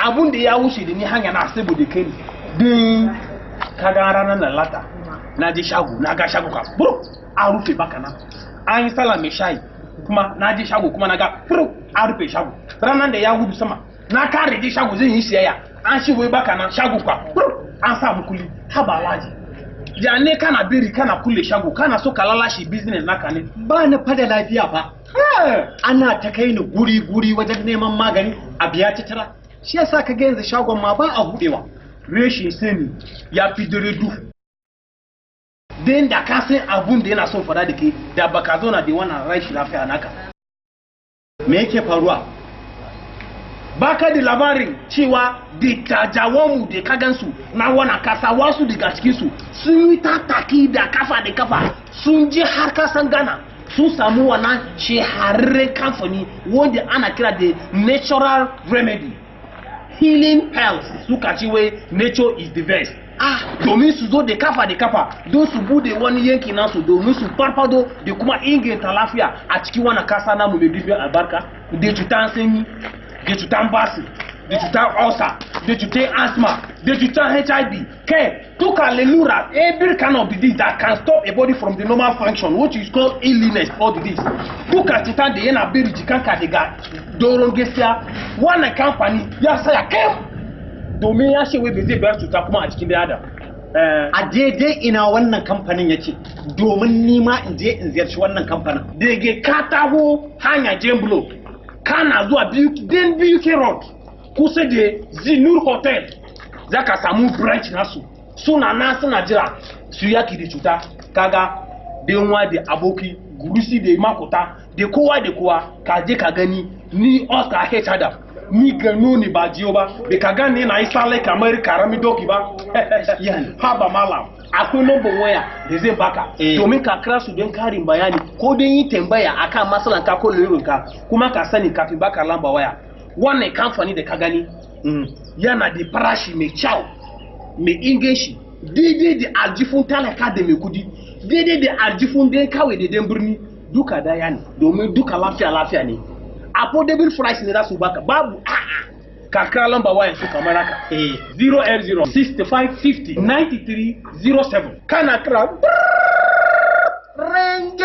Abun da ya wuce da ni hanya na saboda kai ne. Din kaga ranar lalata na je shago, na ga shago ka buru an rufe baka nan. An yi sallah mai shayi kuma na je shago, kuma na ga furu an rufe shago. Ranar da ya gudu sama na kare je shago zan yi siyayya, an shi wai baka nan, shago kwa buru an sa mukuli. Haba Alhaji, ya ne kana biri kana kulle shago, kana so ka lalace business naka ne? Ba ni fa da lafiya fa. Ana ta kai ni guri guri wajen neman magani, a biya ta tara. Shi yasa ka ga yanzu shagon ma ba a buɗewa. Rashin sani ya fi dare duhu. Den da ka san abun da yana son fada da ke, da baka zauna da wannan rashin lafiya naka. Me yake faruwa? Baka da labarin cewa dattajawanmu da ka gansu na wannan kasa, wasu daga cikinsu sun yi tattaki da kafa da kafa, sun je har kasan Ghana, sun samu wannan shahararren kamfani wanda ana kira da Natural Remedy Healing Health. Suka ce wai nature is the best. Ah. Domin su zo da kafa da kafa don su bude wani yanki nasu, domin su farfado da kuma inganta lafiya a cikin wannan kasa namu mai dubin albarka. Da cutan sanyi, da cutan basi, da cutan ulcer, da cutan asthma, da cutan HIV, kai duka lalura, every kind of disease that can stop a body from the normal function, which is called illness or disease, duka cutan da yana biri jikanka daga doron gaskiya, wannan kamfani ya saya kai domin ya ce wai bai zai bayar cuta kuma a cikin da adam. A daidai ina wannan kamfanin yake, domin ni ma in je in ziyarci wannan kamfanin? Daga ka taho hanya Jemblo, kana zuwa biyu den BUK Road, kusa da Zinur Hotel, za ka samu branch nasu. Suna na suna jira su yaki da cuta. Kaga denwa da aboki gurusi da makota da kowa da kowa, ka je ka gani. Ni Oscar H Adam, ni gano ne ba jiyo ba, bai ka gane na yi sale kamar karami doki ba. Haba malam, akwai number waya da zai baka domin ka kira su don karin bayani ko don yi tambaya akan matsalan ka ko ka. Kuma ka sani, kafin baka lamba waya, wannan kamfani da ka gani yana da farashi mai kyau, mai inganci, daidai da aljifun talaka da mai kudi, daidai da aljifun dai kawai da dan birni, duka daya ne, domin duka lafiya lafiya ne. Affordable price ne za su baka, babu a'a. Ka kira lamba wayan su kamar haka: 080 65 50 93 07. Kana kira. Ring.